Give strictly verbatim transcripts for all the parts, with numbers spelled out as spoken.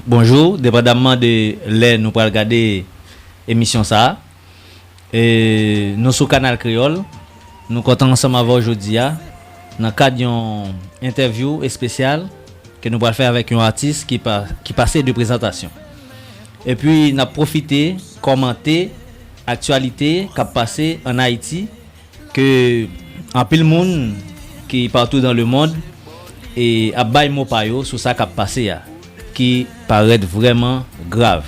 Bonjou, depandamman de lè nou pral gade emisyon sa a. E nou sou Kanal Kreyòl. Nou kontan ansanm avè w jodi a nan kad yon entèvyou espesyal ke nou pral fè avèk yon atis ki pa, ki pase de prezantasyon. Epi n ap pwofite kòmante aktyalite k ap pase ann Ayiti, ke anpil moun ki partout dans le monde e ap bay mo pa yo sou sa k ap pase a, ki parèt vrèman grav.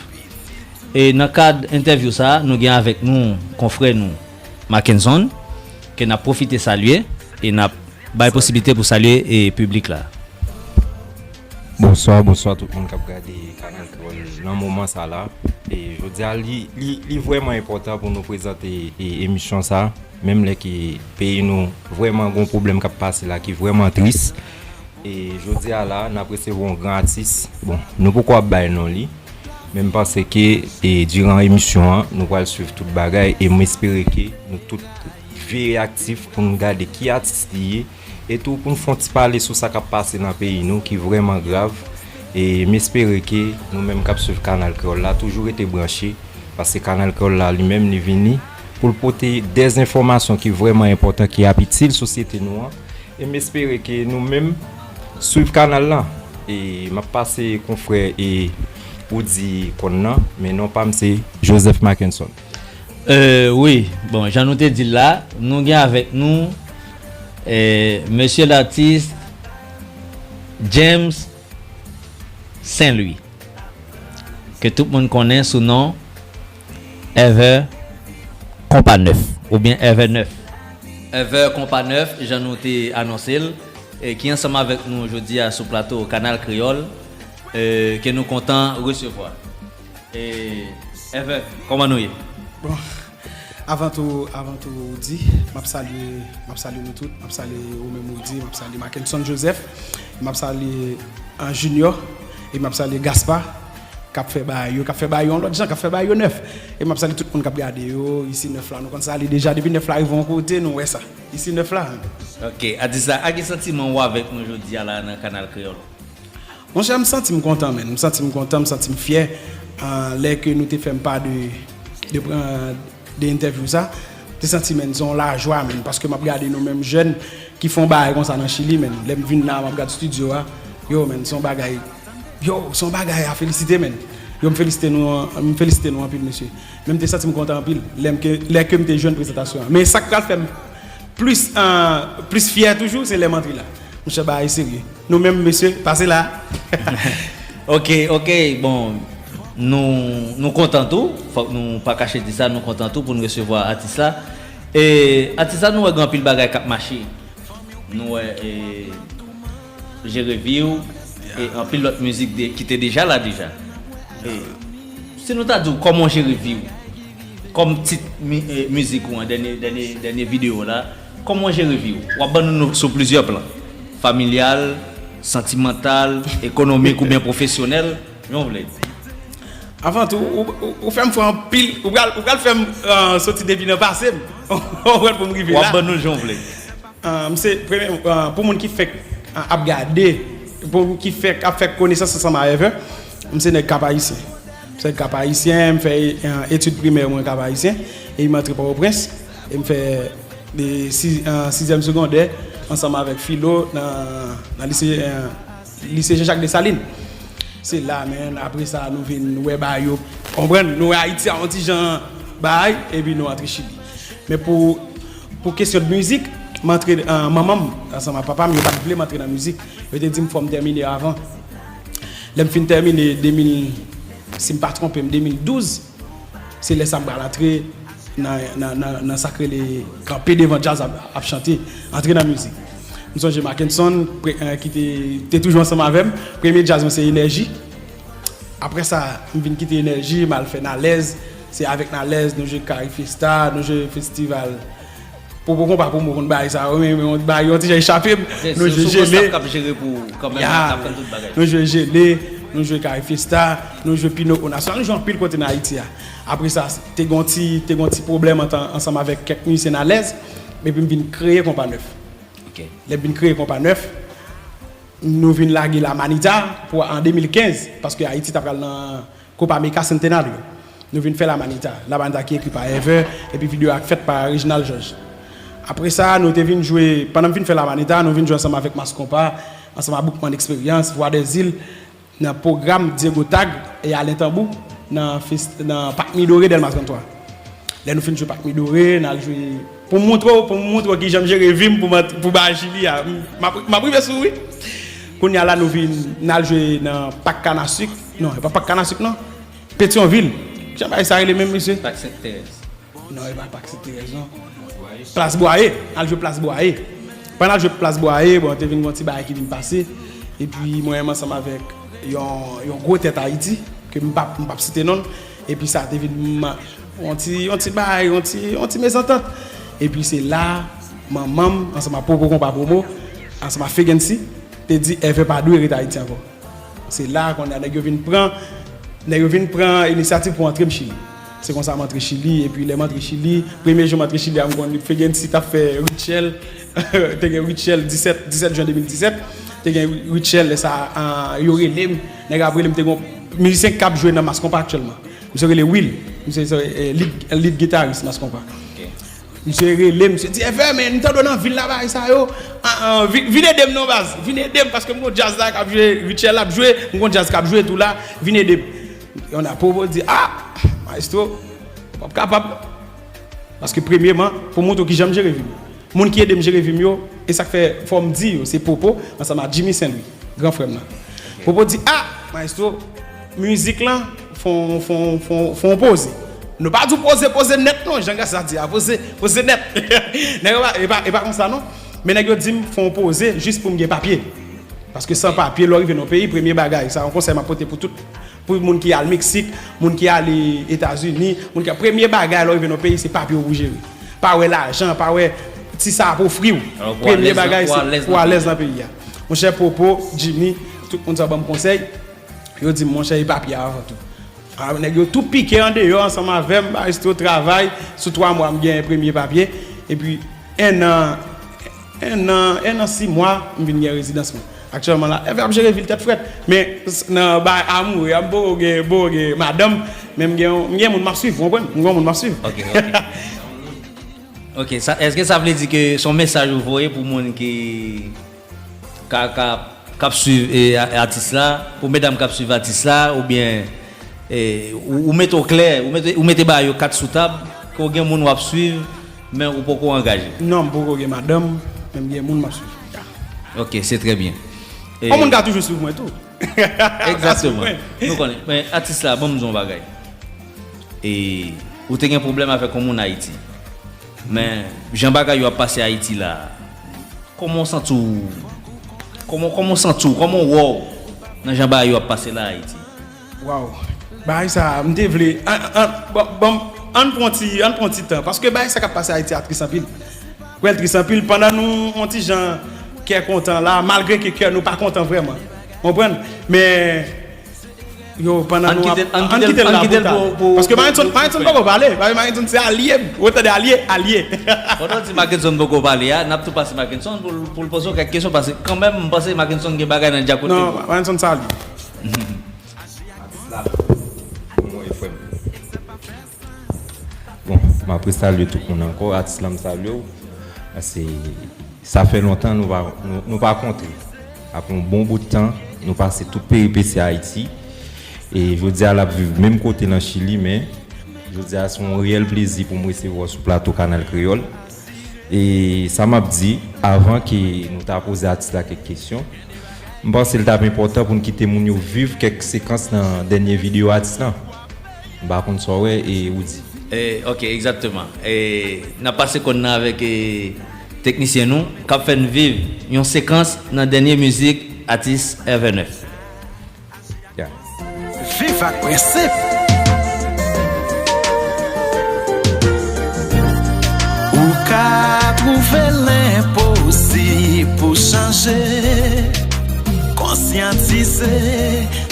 E nan kad entèvyou sa a, nou gen avèk nou konfrè nou Mackenson, ke n ap pwofite salye e n ap bay posiblite pou salye e piblik la. Bonswa, bonswa tout moun k ap gade Kanal Kreyòl nan moman sa la. E jodi a, li, li, li vrèman enpòtan pou nou prezante e, emisyon sa, menm lè ke peyi nou vrèman gon pwoblèm k ap pase la ki vrèman tris. E jodi a la, n ap resevwa yon gran atis. Bon, nou poko ap bay non li, men m panse ke e, diran emisyon an, nou pral swiv tout bagay e m espere ke nou tout veye aktif pou n gade ki atis li ye, e tou pou n fè yon ti pale sou sa k ap pase nan peyi nou ki vrèman grav. E m espere ke nou menm k ap swiv Kanal Kreyòl la toujou rete branche, paske Kanal Kreyòl la li menm li vini pou l pote dèzenfòmasyon ki vrèman enpòtan, ki ap itil sosyete nou an. E m espere ke nou menm swiv kanal lan. E m ap pase konfrè e Woody Konn nan, men non pa m se Joseph Mackenson. Wi, bon, jan nou te di l la, nou gen avèk nou e, mesye latis James Saint Louis, ke tout moun konnen sou non Ever Konpa nèf oubyen Ever nèf. Ever Konpa nèf, jan nou te anonse l, e ki ansanm avèk nou jodi a sou plato Kanal Kreyòl, e, ke nou kontan resevwa. E, Ever, kòman nou ye? Bon, avan tou, avan tou, Woody, m ap salye, m ap salye nou tout, m ap salye ou menm Woody, m ap salye Mackenson Joseph, m ap salye an Junior, e m ap salye Gaspa, k ap fè bagay yo, k ap fè bagay yo yon lòt jan, k ap fè bagay yo nèf. E m ap salye tout moun k ap gade yo, isi nèf la, nou konn sa ale deja, depi nèf la rive yon kote, nou wè sa. Isi nèf la. Ok, atis la, a ki santiman ou avèk nou jodi a la nan Kanal Kreyòl? Monchè, m santi m kontan, menn. M santi m kontan, m santi m fyè. Ah, lè ke nou te fè m pa de, de, ah, de entèvyou sa, m te santi, menn, se yon lajwa, menn, paske m ap gade nou menm jèn ki fè yon bagay konsa nan Chili, menn. Lè m vin la, m ap gad estidyo a. Yo, menn, se yon bagay, yo, se yon bagay a felisite, menn. Yo, m felisite nou, m felisite nou anpil, mesye. Men m te santi m kontan anpil lè m ke, lè ke m te jwenn prezantasyon an. Men sa k pral fè m plis, ah, plis fyè toujou, se lè m antre la. Monchè, bagay serye. Nou menm, mesye, pase la. Ok, ok, bon, nou, nou kontan tou. Fòk nou pa kache di sa, nou kontan tou pou n resevwa atis la. E atis la, nou wè gen anpil bagay k ap mache. Nou wè e, Jere Vi W e anpil lòt mizik de, ki te deja la deja. E, si nou ta di w kòman w jere vi w, kòm tit mi, e, mizik ou an, dènye, dènye, dènye videyo w la, kòman w jere vi w? W ap ban nou nou sou plizyè plan, familyal, santimantal, ekonomik oubyen pwofesyonèl, jan w vle. Avan tou, ou, ou, ou fè m fè anpil, ou pral, ou pral fè m, ah, soti depi nan pase m. Ou konprann pou m rive la. W ap ban nou l jan w vle. Ah, m se premye, ah, pou moun ki fèk, ah, ap gade, pou moun ki fèk ap fè konesans ansanm a Ever, m se nèg Kap Ayisyen. M se nèg Kap Ayisyen, m fè, ah, etid primè mwen Kap Ayisyen, e m antre Pòtoprens, e m fè de si, ah, sizyèm segondè ansanm avèk Filo nan, nan lise, ah, lise Jean Jacques Dessalines. Se la, menn, apre sa, nou vin wè bagay yo, konprann, nou wè Ayiti a yon ti jan bagay, epi nou antre Chili. Men pou, pou kesyon de mizik, m antre, ah, manman m, ansanm ak papa m, yo pa t vle m antre nan mizik. Yo te di m fò m tèmine avan. Lè m fin tèmine de mil, si m pa twonpe m, de mil douz, se lè sa m pral antre nan, nan, nan, nan sa k rele kanpe devan djaz ap, ap chante, antre nan mizik. M sonje Mackenson, pre, eh, ki te, te toujou ansanm avè m. Premye djaz mwen se Enèji. Apre sa, m vin kite Enèji, m al fè Nalèz. Se avèk Nalèz, nou jwe Kari Fiesta, nou jwe festival Popo Konpa pou mwen konn bagay sa yo, men, men bagay yo yon ti jan echape m. Nou jwe Jele. Ya. Nou jwe Jele, nou jwe Kari Fiesta, nou jwe Pinocchio National, nou jwe anpil kote nan Ayiti a. Apre sa, te gon ti, te gon ti pwoblèm antan, ansanm avèk kèk mizisyen Nalèz, epi m vin kreye Konpa Nèf. Lè m vin kreye Konpa Nèf, Nou vin lage La Manita pou an de mil kenz, paske Ayiti ta pral nan Copa America Centenario. Nou vin fè La Manita. La Manita ki ekri pa Ever, epi videyo a k fèt pa Reginald Georges. Apre sa, nou te vin jwe, pandan m fin fè La Manita, nou vin jwe ansanm avèk Mass Konpa, ansanm ak Boukman Experience, Voix des Îles, nan pwogram Diego Tag e Alain Tambou, nan, fes- nan Pak Midoré Dèlma trannntwa. Lè nou fin jwe Pak Midoré, n al jwe. Pou m montre w, pou m montre w kijan m jere vi m pou m ant- pou bay Chili a. M ap m ap rive sou wi. Kounye a la, nou vin, n al jwe nan Pak Kanasik. Non, e pa Pak Kanasik, non. Petyonvil. Jan bagay sa rele menm, mesye? Pak Sent Terèz. Non, e pa Pak Sent Terèz, non. Plas Bwaye. N al jwe Plas Bwaye. Pandan n al jwe Plas Bwaye, bon, te vin gon ti bagay ki vin pase. Epi, mwen menm ansanm avèk yon, yon gwo tèt Ayiti, ke m p ap, m p ap site non l. Epi sa te vin ma- yon ti, yon ti bagay, yon ti, yon ti mezantant. Epi se la, manman m, ansanm ak Popo Konpa Promo, ansanm ak Fegency, te di Ever pa dwe ret Ayiti ankò. Se la, kounye a, nèg yo vin pran, nèg yo vin pran inisyativ pou antre m Chili. Se konsa m antre Chili, epi lè m antre Chili, premye jou m antre Chili a, m konn Fegency t ap fè Rutshelle, te gen Rutshelle disèt, disèt jen de mil disèt, te gen Rutshelle, lè sa a, yo rele m, nèg ap rele m, te gen yon mizisyen k ap jwe nan Mass Konpa aktyèlman. Misye rele Will. Misye se, eh, lead, lead guitarist Mass Konpa. Misye rele m, misye di, Ever, men, m tande w nan vil la, bagay sa yo. Ah, ah, vi- vin ede m non, baz. Vin ede m, paske m gon djaz la k ap jwe, Rutshelle ap jwe, m gon djaz k ap jwe tou la. Vin ede m. Yon a Popo di, ah, maestro, w p ap kapab. Paske premyeman, pou montre w kijan m jere vi m. Moun ki ede m jere vi m yo, e sa k fè fò m di yo, se Popo, ansanm ak Jimmy Saint Louis, gran frè m nan. Popo di, ah, maestro, mizik lan, fon, fon, fon, fon poze. Nou pa di w poze, poze nèt non, jan Gasa di a, poze, poze nèt. Nèg yo pa, e pa, e pa konsa non. Men nèg yo di m fon poze jis pou m gen papye. Paske san papye, lè w rive nan yon peyi, premye bagay, sa yon konsèy m ap pote pou tout, pou moun ki al Meksik, moun ki ale Etazini, moun ki, premye bagay lè w rive nan yon peyi, se papye w pou jere. Pa wè lajan, pa wè ti sa ap ofri w. Premye bagay, se pou w alèz nan peyi a. Monchè, Popo, Jimmy, tout moun sa ban m konsèy. Yo di m, monchè, e papye a avan tou. Ah, nèg yo tou pike andeyò ansanm avè m, maestro travay, sou twa mwa m gen premye papye, epi en an, en an, en an sis mwa, m vin gen rezidans mwen. Aktyèlman la, Ever ap jere vi l tèt frèt, men s- nan bay amoure a, m poko gen, poko gen madanm, men m gen, m gen moun m ap swiv, ou konprann? M gen moun m ap swiv. Ok, ok. Ok, sa, èske sa vle di ke se yon mesaj ou voye pou moun ki ka, ka, k ap swiv, e, a- atis la, pou medam k ap swiv atis la, oubyen, e, ou, ou mete w klè, ou mete, ou mete ba yo kat sou tab, ke w gen moun w ap swiv, men ou poko angaje? Non, m poko gen madanm, men m gen moun m ap swiv. Ok, se trè byen. E, yon moun ka toujou swiv mwen tou. Egzakteman. Nou konnen. Men atis la, ban m di w yon bagay. E, ou te gen pwoblèm avèk yon moun Ayiti. Men, jan bagay yo ap pase Ayiti la, kòman w santi w? Kòman, kòman w santi w? Kòman w wè w nan jan bagay yo ap pase la Ayiti? Waw. Bagay sa, m te vle, an, an, bon, bon, ann pran ti, ann pran ti tan. Paske bagay sa k ap pase Ayiti a tris anpil. Wè l tris anpil. Pandan nou, yon ti jan kè kontan la, malgre ke kè nou pa kontan vrèman. Konprann? Men, yo, pandan nou ap, ann kite l, ann kite l la pou ta. Paske Makenson, Makenson poko pale. Paske Makenson se alye m. Ou tande, alye, alye. Pandan w di Makenson poko pale a, n ap tou pase Makenson pou l, pou l poze w kèk kesyon, paske kanmenm, m panse Makenson gen bagay nan dyakote. Non, Makenson se alye. Atis la, pou mwen, frè m. Bon, m ap resalye tout moun ankò. Atis la, m salye w. Paske sa fè lontan nou pa, nou, nou pa kontre. Apre yon bon bout tan, nou pase tout peripesi Ayiti. E jodi a, l ap viv menm kote nan Chili, men jodi a, se yon reyèl plezi pou m resevwa w sou plato Kanal Kreyòl. E sa m ap di, avan ke nou ta poze atis la kèk kesyon, m panse l t ap enpòtan pou n kite moun yo viv kèk sekans nan dènye videyo atis lan. M pa konn sa w wè, e, Roody. E, ok, egzakteman. E, n ap pase kòd nan avèk, e, teknisyen nou, k ap fè n viv yon sekans nan dènye mizik atis Ever Nèf. Ya. Viv ak prensip. Ou ka twouve l enposib pou chanje. Konsyantize,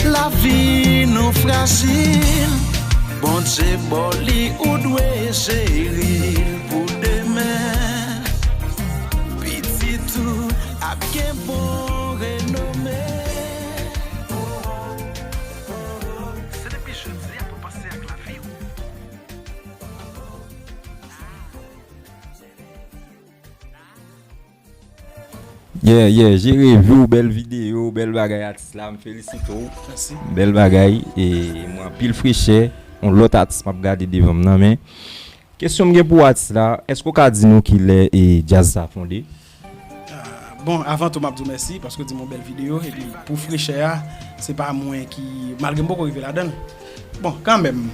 lavi nou frajil. Bondye ba w li, ou dwe jere l pou demen. Pitit ou ap gen bon renome. Yeah, yeah, jere vi w, bèl videyo, bèl bagay atis la, m felisite w. Mèsi. Bèl bagay, e mwen anpil frechè, yon lòt atis m ap gade devan m nan, men kesyon m gen pou atis la, èske w ka di nou kilè e djaz sa fonde? Ah, bon, avan tou, m ap di w mèsi paske w di m yon bèl videyo, epi pou frechè a, se pa mwen ki, malgre m poko rive ladan l. Bon, kanmenm,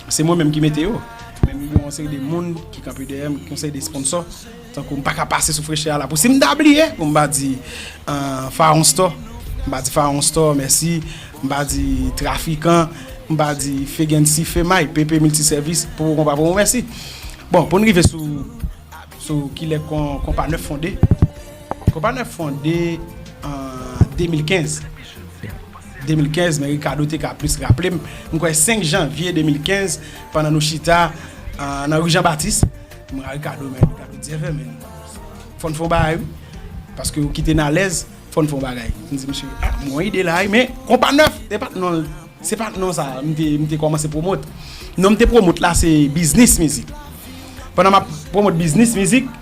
se mwen menm ki mete yo. Men m gen yon seri de moun ki kanpe dèyè m, yon seri de sponsò. Tankou m pa ka pase sou frechè a la. Pou si m ta bliye, pou m pa di ah, Pharaon Store, m pa di Pharaon Store, mèsi. M pa di Trafikan, m pa di Fegensi Femay, P P Miltisèvis, pou konpa pou mwen, mèsi. Bon, pou n rive sou, sou kilè kon, Konpa Nèf fonde. Konpa Nèf fonde an de mil kenz. De mil kenz, men Ricardo te ka plis raple m. M kwè senk janvye de mil kenz, pandan nou chita ah, nan ri Jan Batis, m wè Ricardo, men Ricardo di, Ever, men fò n fè yon bagay, wi. Paske ou kite n alèz, fò n fè yon bagay. M di, Mesye, ah, m gen yon ide la, wi, men Konpa Nèf, se pa t non, se pa t non sa m te, m te kòmanse pwomot. Non m te pwomot la, se Biznis Mizik. Pandan m ap pwomot Biznis Mizik,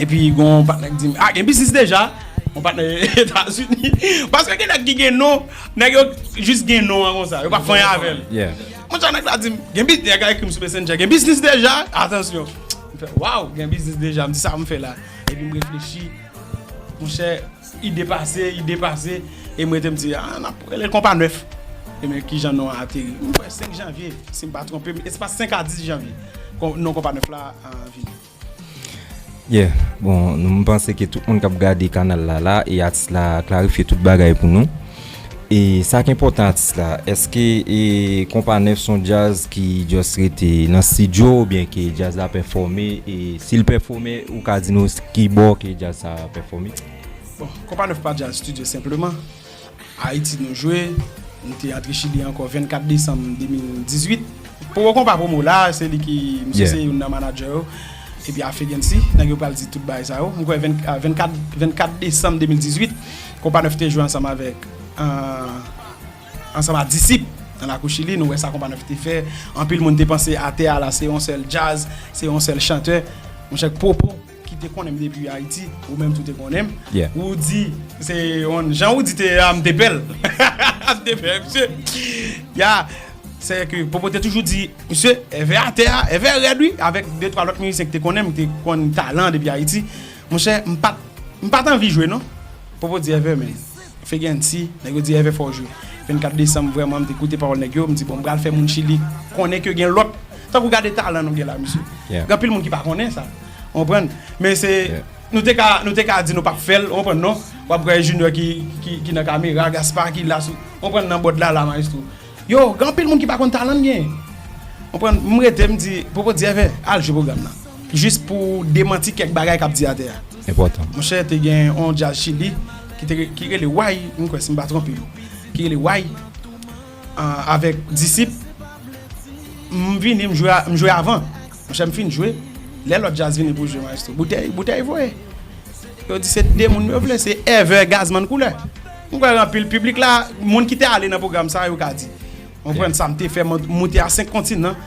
epi gen yon patnè ki di m, ah, gen biznis deja. Yon patnè Etazini. Paske gen nèg ki gen non, nèg yo jis gen non an konsa. Yo pa fè anyen avè l. Yeah. Monchè, nèg la di m, gen biznis, nèg la ekri m sou Messenger, gen biznis deja. Atansyon. M fè, waw, gen biznis deja. M di, sa m fè la? Epi m reflechi. Monchè, ide pase, ide pase. E m rete m di, ah, n ap rele l Konpa Nèf. E men kijan non an ateri. M kwè senk janvye, si m pa twonpe m, espas senk a dis janvye. Kon, non Konpa Nèf la ah, vini. Yeah, bon, nou, m panse ke tout moun k ap gade kanal la la, e atis la klarifye tout bagay pou nou. E sa k enpòtan atis la, èske e Konpa Nèf se yon djaz ki just rete nan estidyo oubyen ke djaz la pèfòme? E si l pèfòme, ou ka di nou ki bò ke djaz sa pèfòme? Bon, Konpa Nèf pa djaz estidyo senpleman. Ayiti nou jwe. Nou te antre Chili ankò vennkat desanm de mil dizuit. Poko Konpa Promo la, se li ki, misye se youn nan manadjè yo. Epi Afegensi, nèg yo pral di tout bagay sa yo. M kwè vennkat, vennkat desanm de mil dizuit, Konpa Nèf te jwe ansanm avèk, ah, ansanm ak Disip nan lakou Chili. Nou wè sa Konpa Nèf te fè. Anpil moun te panse atè a la se yon sèl djaz, se yon sèl chantè. Monchè, Popo ki te konnen m depi Ayiti, ou menm tou te konnen m. Yeah. Ou di, se yon, jan ou di te a, m te pè l. M te pè misye. Ya, se ke Popo te toujou di, misye, Ever atè a, Ever rèd wi, avèk de twa lòt mizisyen ki te konnen m, ki te konn talan depi Ayiti. Monchè, m pa t, m pa t anvi jwe non. Popo di Ever, men. Fegensi, nèg yo di Ever fò w jwe. Vennkat desanm, vrèman, m te koute pawòl nèg yo, m di, bon, m pral fè moun Chili konnen ke gen lòt. Tankou gade talan nou gen la, misye. Yeah. Gen anpil moun ki pa konnen sa. Ou konprann? Men se, yeah, nou te ka, nou te ka di nou p ap fè l, ou konprann non? W ap wè Junior ki, ki, ki nan kamera, Gaspard ki la sou, ou konprann, nan bòd la, la, maestro. Yo, gen anpil moun ki pa konn talan m gen. Ou konprann? M rete, m di, Popo di Ever, al jwe pwogram nan. Jis pou demanti kèk bagay k ap di atè a. Enpòtan. Monchè, te gen yon djaz Chili ki te, ki rele Way, m kwè si m pa twonpe m, ki rele Way, ah, avèk Disip. M vini, m jwe a, m jwe avan. Monchè, m fin jwe. Lè lòt djaz vini pou jwe, maestro, boutèy, boutèy voye. Yo di se de moun yo vle, se Ever, Gazman, Koulè. M kwè anpil piblik la, moun ki te ale nan pwogram sa, yo ka di. Ou konprann? Yeah. Sa m te fè, m moute a senk kontinan.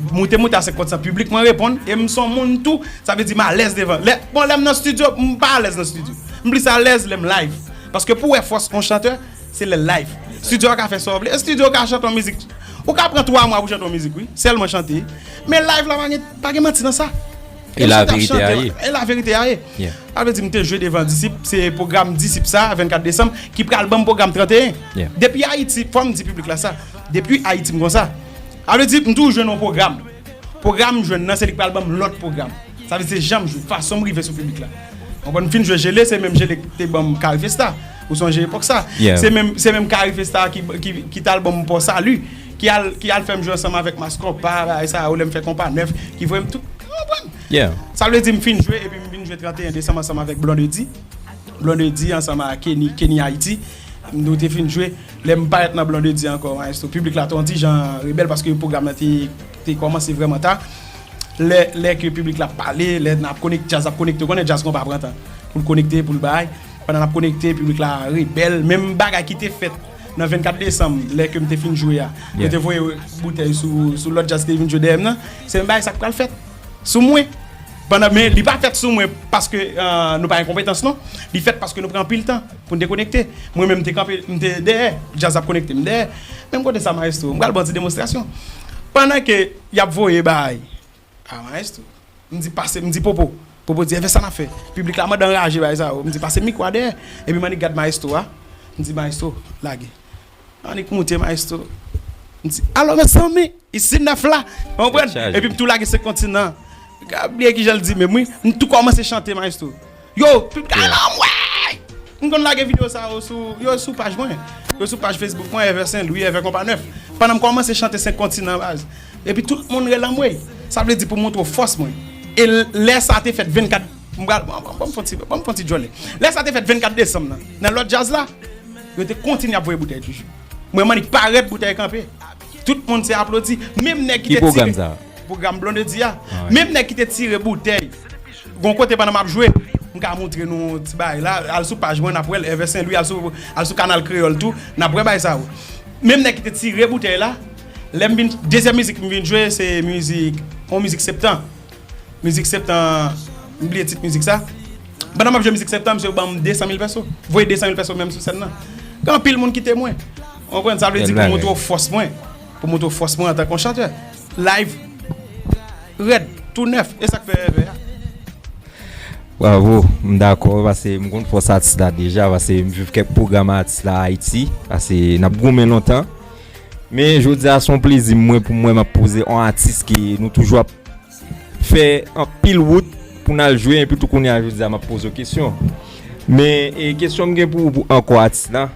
Moute, moute a senk kontinan, piblik mwen reponn, e m se yon moun tou, sa vle di m alèz devan. Lè, bon, lè m nan estidyo, m pa alèz nan estidyo. M plis alèz lè m live. Paske pou w wè fòs yon chantè, se lè l live. Estidyo a ka fè sa w vle. Estidyo ka chante yon mizik. Ou ka pran twa mwa pou chante yon mizik, wi. Sèlman chante. Men live la pa gen, pa gen manti nan sa. E la verite a ye. E la verite a ye. Yeah. Sa vle di m te jwe devan Disip, se pwogram Disip sa, vennkat desanm, ki pral ban m pwogram tranteyen. Yeah. Depi Ayiti, fò m di piblik la sa. Depi Ayiti m konsa. Sa vle di m toujou jwenn yon pwogram. Pwogram m jwenn nan, se li k pral ban m lòt pwogram. Sa vle di se jan m jwe, fason m rive sou piblik la. Ou konprann, m fin jwe Jele, se menm Jele ki te ban m Carifesta. Ou sonje epòk sa? Yeah. Se menm, se menm Carifesta ki, ki, ki t al ban m Pò Sali, ki al, ki al fè m jwe ansanm avèk Maskonpa, bagay sa yo, lè m fè Konpa Nèf, ki voye m tout. Ou konprann? Yeah. Sa vle di m fin jwe, epi m vin jwe tranteyen desanm ansanm avèk Blondedy. Blondedy ansanm ak Kenny, Kenny Haiti. Nou te fin jwe. Lè m parèt nan Blondedy ankò, maestro, piblik la te yon ti jan rebèl paske pwogram nan te, te kòmanse vrèman ta. Lè, lè ke piblik la ap pale, lè n ap konekte, djaz ap konekte, ou konnen djaz konpa pran tan pou l konekte, pou l bay. Pandan n ap konekte, piblik la rebèl. Menm bagay ki te fèt nan vennkat desanm, lè ke m te fin jwe a, yo, yeah, te voye boutèy sou, sou lòt djaz ki te vin jwe dèyè m nan. Se menm bagay sa k pral fèt sou mwen. Pandan, men li pa fèt sou mwen paske euh, nou pa gen konpetans non. Li fèt paske nou pran anpil tan pou n dekonekte. Mwen menm m te kanpe, m te dèyè, djaz ap konekte, m dèyè. Menm kote sa maestro, m pral ba w ti demonstrasyon. Pandan ke y ap voye bay a maestro, m di pase, m di Popo. Popo di, Evè, sa n ap fè? Piblik la mande anraje bay sa yo. M di pase mikwo a dèyè. Epi m annik gad maestro a. M di maestro, lage. Annik moute maestro. M di, alo mezanmi, isi nèf la. Ou konprann? Epi m tou lage senk kontinan. Ka bliye kijan l di menm wi. M tou kòmanse chante maestro. Yo, piblik la anmwey! M konn lage videyo sa yo sou, yo sou paj mwen. Yo sou paj Facebook mwen, Evè Sen Lwi, Evè Konpa Nèf. Pandan m kòmanse chante senk kontinan baz. Epi tout moun rele anmwey. Sa vle di pou montre w fòs mwen. E lè sa te fèt vennkat, m pral, ban m fè ti, ban m fè ti djòlè. Lè sa te fèt vennkat desanm nan, nan lòt djaz la, yo te kontinye ap voye boutèy toujou. Mwen m annik parèt, boutèy kanpe. Tout moun se aplodi. Menm nèg ki te tire pwogram Blondedy a. Menm nèg ki te tire boutèy. Gon kote pandan m ap jwe, m ka montre nou ti bagay la. Al sou paj mwen, n ap wè l. Evè Sen Lwi, al sou, al sou Kanal Kreyòl tou, n ap wè bagay sa yo. Menm nèg ki te tire boutèy la, lè m vin, dezyèm mizik m vin jwe, se mizik, yon mizik Septan. Mizik Septan, m bliye tit mizik sa. Pandan m ap jwe mizik Septan, misye ban m desan mil pèso. Voye desan mil pèso menm sou sèn nan. Gen anpil moun ki temwen. Ou konprann? Sa vle di pou montre w fòs mwen. Pou montre w fòs mwen antanke yon chantè. Live, rèd, tou nèf. E sa k fè Evè a. Bravo, m dakò, paske m konn fòs atis la deja, paske m viv kèk pwogram atis la Ayiti, paske n ap goumen lontan. Men jodi a se yon plezi mwen pou mwen m ap poze yon atis ke nou toujou ap fè anpil wout pou n al jwe, epi tou kounye a jodi a m ap poze w kesyon. Men e, kesyon m gen pou ou pou ankò atis la,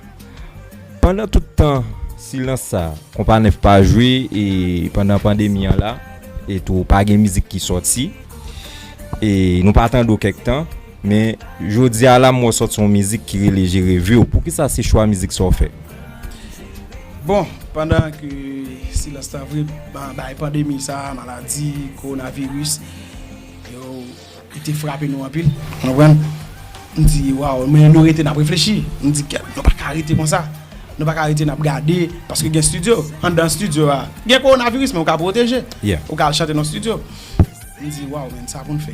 pandan tout tan silans sa, Konpa Nèf pa jwe e pandan pandemi an la, e tou pa gen mizik ki sòti, e nou pa tande w kèk tan, men jodi a la m wè w sòti yon mizik ki rele Jere Vi w. Poukisa se chwa mizik sa w fè? Bon, pandan ke silans lan vre, ba- bay pandemi sa, maladi, kowonaviris, yo, li te frape nou anpil. Ou konprann? M di, waw, men nou rete n ap reflechi. M di, kèt, nou pa ka rete konsa. Nou pa ka rete n ap gade, paske gen estidyo. Anndan estidyo a, gen kowonaviris, men ou ka pwoteje. Ou ka al chante nan estidyo. M di, waw, men sa pou n fè.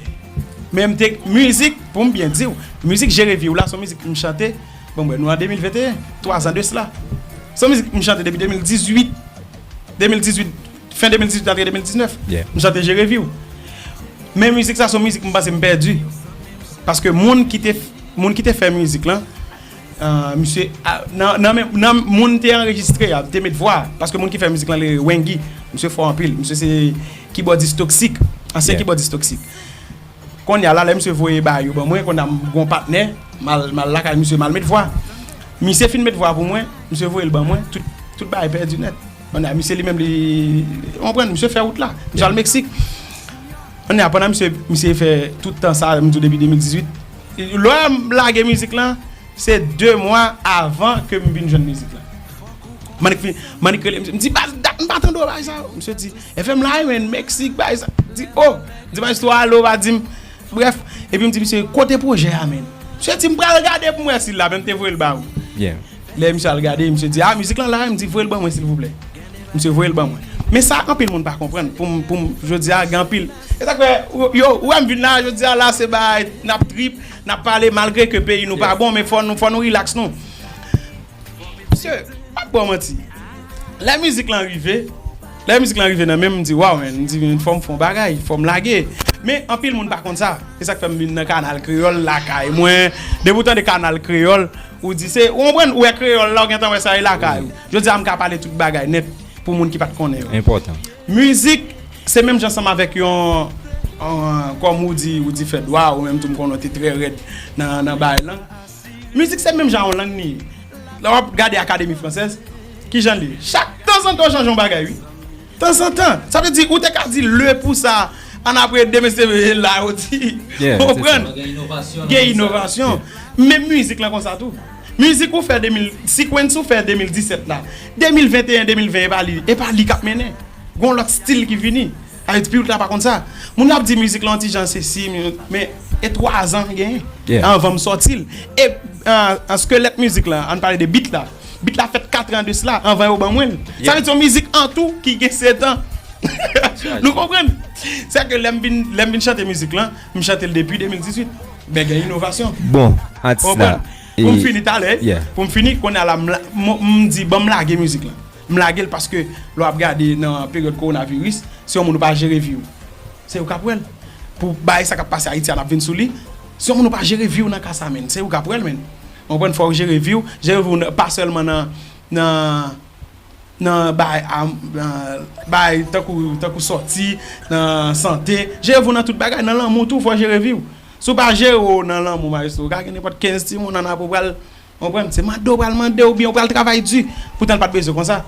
Men m te, mizik, pou m byen di w, mizik Jere Vi w la, se yon mizik m chante, bon, mwen, nou an de mil venteyen, twa zan de sila. Se yon mizik m chante depi de mil dizuit, de mil dizuit, fen de mil dizuit, antre de mil diznèf. M chante Jere Vi w. Men mizik sa, se yon mizik m panse m pèdi. Paske moun ki te, moun ki te fè mizik lan, Ah, misye, ah, nan, nan, men- nan moun te anrejistre a, te met vwa, paske moun ki fè mizik lan le Wengi, misye fò anpil, misye se kibòdis Toksik, ansyen kibòdis Toksik. Kounye a la, lè misye voye bagay yo ban mwen, kounye a m gon patnè, m al, m al lakay misye, m al met vwa. Misye fin met vwa pou mwen, misye voye l ban mwen, tout, tout bagay pèdi nèt. Kounye a, misye li menm li, ou konprann, misye fè wout la, misye al Meksik. Kounye a, pandan misye, misye fè tout tan sa, m di w depi de mil dizuit, lè m lage mizik lan, se de mwa avan ke m vin jwenn mizik lan. M annik fin, m annik rele misye, m di, baz, dat m pa tande w bagay sa. Misye di, F M la, men Meksik, bagay sa. M di, o, m di, maestro, alo, pa di m. Brèf, epi m di, misye, kote pwojè a, men? Misye di, m pral gade pou m wè si l la, men m te voye l ba ou. Lè misye al gade, misye di, a, mizik lan la, m di, voye l ban mwen, silvouplè. Misye voye l ban mwen. Men sa, anpil moun pa konprann. Pou m, pou m, jodi a, gen anpil. E sa k fè, yo, yo, ou wè m vin la, jodi a, la, se bay, n ap trip, n ap pale, malgre ke peyi nou pa bon, men fò nou, fò nou rilaks nou. Misye, m ap ba w manti. Lè mizik lan rive, lè mizik lan rive nan men m, m di, waw, men, m di, fò m fè yon bagay, fò m lage. Men, anpil moun pa konn sa. E sa k fè m vin nan Kanal Kreyòl, lakay mwen. Depi w tande Kanal Kreyòl, ou di se, ou konprann, ou wè kreyòl la, ou gentan wè sa e lakay ou. Jodi a, m ka pale tout bagay nèt pou moun ki pa t konnen yo. Enpòtan. Mizik, se menm jan ansanm avèk yon, yon, kòm ou di, ou di fè dwa, ou menm tou m konnen w te trè rèd nan, nan bagay lang. Mizik se menm jan yon lang li ye. Lè w ap gade Akademi Fransèz, kijan l ye? Chak tanzantan w chanje yon bagay, wi. Tanzantan. Sa vle di, ou te ka di le pou sa, ann apre demen se la yo di. Ou konprann? Gen inovasyon. Menm mizik lan konsa tou. Mizik ou fè de mil, sequence ou fè de mil disèt la. De mil venteyen, de mil ven, e pa li, e pa li k ap mennen. Gon lòt stil ki vini. Sa vle di, piblik la pa konn sa. Moun yo ap di mizik lan yon ti jan sesi, men e twa zan genyen anvan m sòti l. E, an, an skelèt mizik lan, ann pale de beat la. Beat la fèt kat an de sila, anvan yo ban mwen l. Sa vle di, yon mizik an tou ki gen sèt an. Nou konprann? Se ke lè m vin, lè m vin chante mizik lan, m chante l depi de mil dizuit. Men gen inovasyon. Bon, atis la. Pou m fini talè, pou m fini, kounye a la, m di, ban m lage mizik lan. M lage l paske lè w ap gade nan peryòd kowonaviris, si yon moun ou pa jere vi w, se ou k ap wè l. Pou bagay sa k ap pase Ayiti a, n ap vin sou li. Si yon moun ou pa jere vi w nan ka sa, menn, se ou k ap wè l, menn. Ou konprann? Fò w jere vi w, jere vi w pa sèlman nan, nan, nan bagay, bagay tankou, tankou sòti, nan sante. Jere vi w nan tout bagay, nan lanmou tou, fò w jere vi w. Si w pa jere w nan lanmou, maestro, ou ka gen nenpòt kenz timoun, ann apre w pral, ou konprann, se mande w pral mande, oubyen w pral travay di. Poutan l pa t bezwen konsa.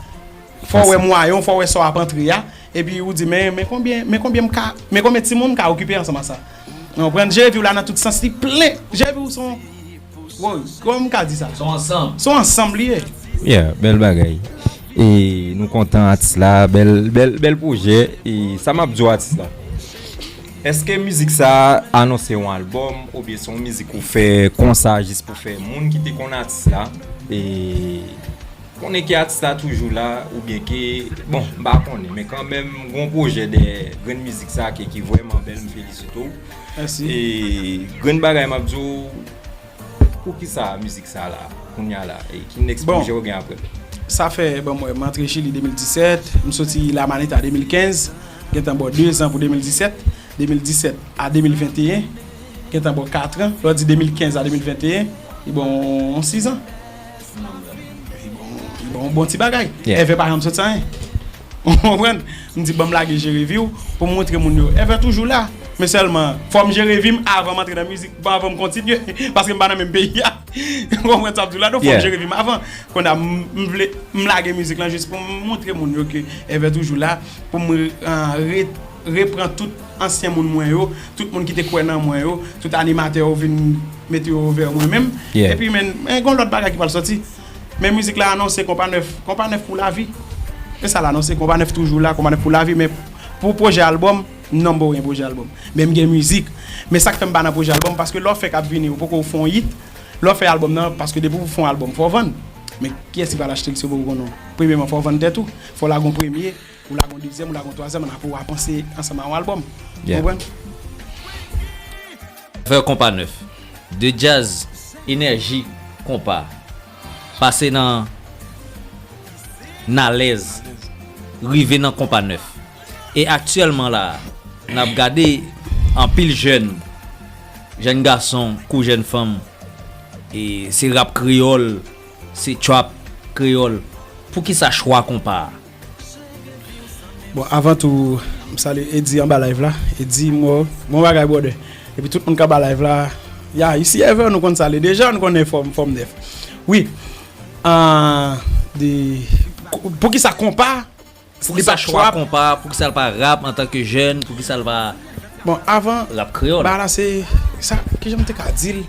Fò w wè mwayen w, fò w wè sa w ap antre a. Epi ou di, men, men konbyen, men konbyen m ka, men konbyen timoun m ka okipe ansanm a sa. Ou konprann, jere vi w la nan tout sans li plen. Jere vi w se yon, woy, kòman m ka di sa? Se yon ansanm. Se yon ansanm li ye. Yeah, bèl bagay. E nou kontan atis la, bèl, bèl, bèl pwojè. E sa m ap di w atis la. Èske mizik sa anonse yon albòm oubyen se yon mizik ou fè konsa jis pou fè moun ki te konn atis la? E konnen ke atis la toujou la oubyen ke, bon, m pa konnen, men kanmenm gon pwojè dèyè grenn mizik sa ke ki vrèman bèl, m felisite w. Mèsi. E grenn bagay m ap di w, poukisa mizik sa la kounye a la, e ki next pwojè w gen apre? Sa fè, bon, mwen, m antre Chili de mil disèt, m soti La Manita de mil kenz, gentan bò de zan pou de mil disèt, de mil disèt a de mil venteyen, gentan bò kat an, lè w di de mil kenz a de mil venteyen, li bò yon sis an. Li bò yon bon ti bagay. Èvè pa janm sot sa, en. Ou konprann? M di, ban m lage jere vi w pou m montre moun yo. Èvè toujou la. Men sèlman, fò m jere vi m avan m antre nan mizik, avan m kontinye. Paske m pa nan menm peyi a. Ou konprann sa m di w la? Donk, fò m jere vi m avan. Kounye a, m vle, m lage mizik lan jis pou m montre moun yo ke Èvè toujou la. Pou m re, reprann tout ansyen moun mwen yo, tout moun ki te kwè nan mwen yo, tout animatè yo vin mete yo vè mwen menm. Epi, men, men gon lòt bagay ki pral sòti. Men mizik la anonse Konpa Nèf, Konpa Nèf pou lavi. E sa l anonse, Konpa Nèf toujou la, Konpa Nèf pou lavi, men pou pwojè albòm, non, m poko gen pwojè albòm. Men m gen mizik. Men sa k fè m pa nan pwojè albòm, paske lè w fè k ap vini, ou poko fè yon hit. Lè w fè albòm nan, paske depi w fè yon albòm, fò w vann. Men kiyès ki pral achte l si w poko vann non? Premyèman, fò w vann tèt ou, fò w lage yon premye, ou lage yon dezyèm, ou lage yon twazyèm, ann apre w a panse ansanm a yon albòm. Ou konprann? Fè Konpa Nèf. De djaz, enèji, konpa. Pase nan, nan alèz, rive nan Konpa Nèf. E aktyèlman la, n ap gade anpil jèn, jèn gason kou jèn fanm, e se rap kreyòl, se trap kreyòl. Poukisa chwa konpa a? Bon, avan tou, m salye Eddy anba live la. Eddy, mwen, bon bagay, brother. Epi tout moun k anba live la, ya, isi Èvè, nou konn sa l ye deja, nou konnen fòm, fòm nèf. Wi. Ah, de, poukisa konpa? Poukisa chwa konpa? Poukisa l pa rap antanke jèn? Poukisa l pa rap kreyòl? Bon, avan, bagay la se, sa, kijan m te ka di l?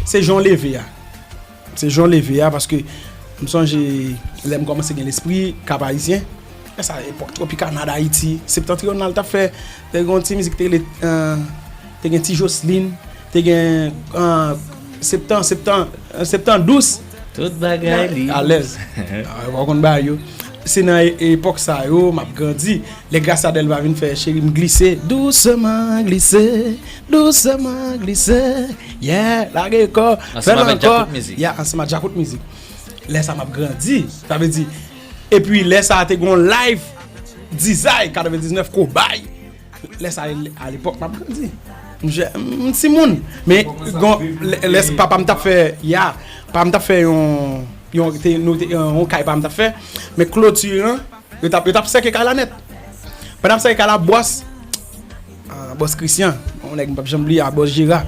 Se jan w leve a. Se jan w leve a, paske m sonje lè m kòmanse gen lespri Kap Ayisyen. Lè sa epòk Tropicana d'Haïti, Septentrional t ap fè, te gen yon ti mizik te rele, eh, te gen Ti Jocelyn, te gen, eh, Septan, Septan, Septan Dous. Tout bagay li. Alèz. Ou konn bagay yo. Se nan e-, epòk sa yo, m ap grandi. Lè Gracia Delva vin fè Cheri m glise, dousman glise, dousman glise. Yeah, lage kò, fè l ankò. Ya, ansanm ak Djakout Mizik. Lè sa m ap grandi, sa vle di. Epi lè sa te gon live Dizay katrevendiznèf Kobay. Lè sa, alepòk m ap grandi. M timoun. Men gon, lè, lè papa m t ap fè, ya, papa m t ap fè yon, yon, te, nou te, yon kay papa m t ap fè. Men kloti an, Yo t ap, yo t ap sèke kay la nèt. Pandan y ap sèke kay la, bòs, ah, bòs Christian, yon nèg m p ap janm bliye a, bòs Jera.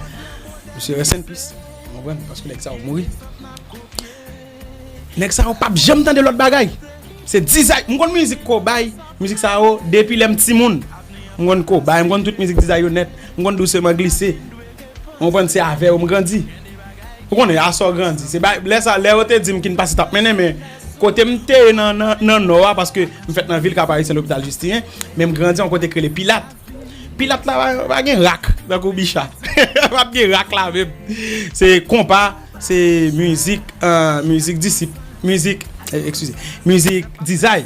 Misye rest in peace. Ou konprann? Paske nèg sa yo mouri. Nèg sa yo p ap janm tande lòt bagay. Se Dizay. M konn mizik Kobay, mizik sa yo, depi lè m timoun. M konn Kobay, m konn tout mizik Dizay yo nèt. M konn Dousman Glise. Ou konprann, se avè yo m grandi. Ou konnen, aswè w grandi. Se bay, lè sa, lè yo te di m King Passy t ap mennen, men kote m te ye nan, nan, nan Nò a, paske m fèt nan vil Kap Ayisyen, Lopital Jistinyen, men m grandi yon kote k rele Pilat. Pilat la, pa, pa gen rak, tankou Bicha. Pa t gen rak la menm. Se konpa, se mizik, eh, mizik disip, mizik, eh, eskize, mizik Dizay.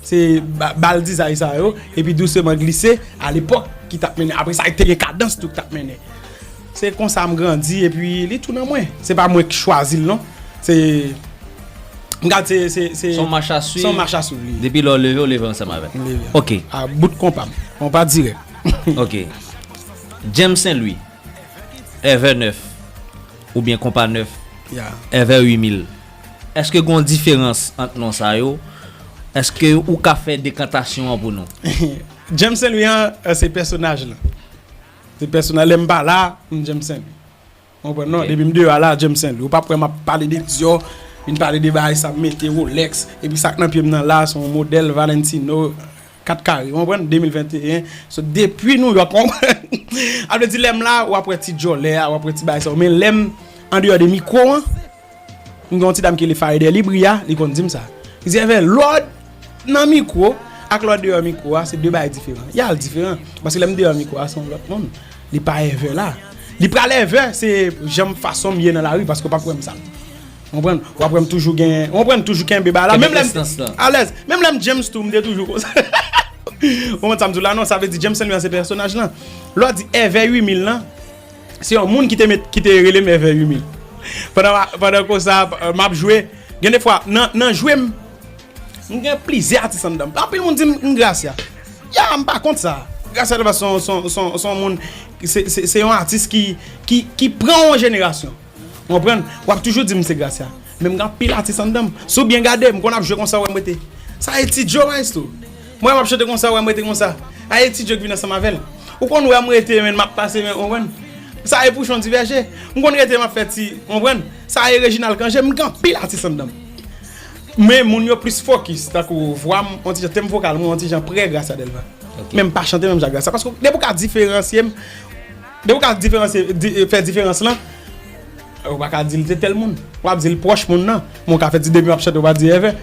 Se ba- bal dizay sa yo, epi douseman glise, alepòk ki t ap mennen. Apre sa, te gen kadans tou ki t ap mennen. Se konsa m grandi, epi li tou nan mwen. Se pa mwen ki chwazi l, non. Se, m gad se, se, se, Se yon mach a se yon swiv. Mach a swiv, li ye. Depi lè w leve, w leve ansanm avè l. M leve. Ok. A bout konpa m. Konpa dirèk. Ok. James Saint Louis, Èvè nèf, oubyen Konpa nèf, Ya. Èvè uit mil. Èske gen yon diferans ant non sa yo? Èske ou ka fè dekantasyon an pou nou? James Saint Louis an, eh, se pèsonaj lan. Se pèsonaj, lè m pa la, m James Saint Louis. Ou konprann, non? Ok. Depi m deyò a la, James Saint Louis. Ou p ap wè m ap pale de Dior, vin pale de bagay sa, m mete Rolex, epi sa k nan pye m nan la, se yon modèl Valentino, kat kare, ou konprann? De mil venteyen. So, depi New York, ou konprann? A vle di, lè m la, w ap wè ti djòlè a, w ap wè ti bagay sa yo. Men lè m andeyò de mikwo an, m gen yon ti dam ki rele Farideh Libri a, li konn di m sa. Li di, Èvè, lè w nan mikwo ak lè w deyò mikwo a, se de bagay diferan. Ya, l diferan. Paske lè m deyò mikwo a, se yon lòt moun. Li pa Èvè la. Li pral Èvè, se jan m, fason m ye nan lari, paske w p ap wè m sal. Ou konprann? W ap wè m toujou gen, ou konprann, toujou kenbe bagay la. Kenbe Menm lè m, prestans lan. Alèz. Menm lè m James tou, m te toujou konsa. Ou konprann sa m di w la, non? Sa vle di James Saint Louis an se pèsonaj lan. Lè w di Èvè uit mil lan, se yon moun ki te met, ki te rele m Èvè uit mil. Pandan, pandan konsa, m ap jwe, gen de fwa, nan, nan jwe m, m gen plizyè atis anndan m. Anpil moun di m, m Gracia. Ya, m pa kont sa. Gracia Delva se yon, se yon, se yon, se yon moun, se, se, se yon atis ki, ki, ki pran yon jenerasyon. Ou konprann? W ap toujou di m se Gracia. Men m gen anpil atis anndan m. Si w byen gade, m konn ap jwe konsa, w wè m rete. Sa Etidyo, maestro. Mwen, m ap chante konsa, w wè m rete konsa. A Etidyo ki vin ansanm avè l. Ou konn wè m rete, men m ap pase, men, ou konprann? Sa e Pouchon Divèje. M konn rete, m ap fè ti, ou konprann? Sa e Reginald Cangé, m gen anpil atis anndan m. Men moun yo plis fokis, tankou vwa m, yon ti jan, tenb vokal mwen, yon ti jan pre Gracia Delva. Ok. Men m pa chante menm jan Gracia. Paske depi w ka diferansye m, depi w ka diferansye, di, fè diferans lan, ou pa ka di l se tèl moun. W ap di l pwòch moun nan. Men w ka fè ti depi m ap chante, w pa di Èvè.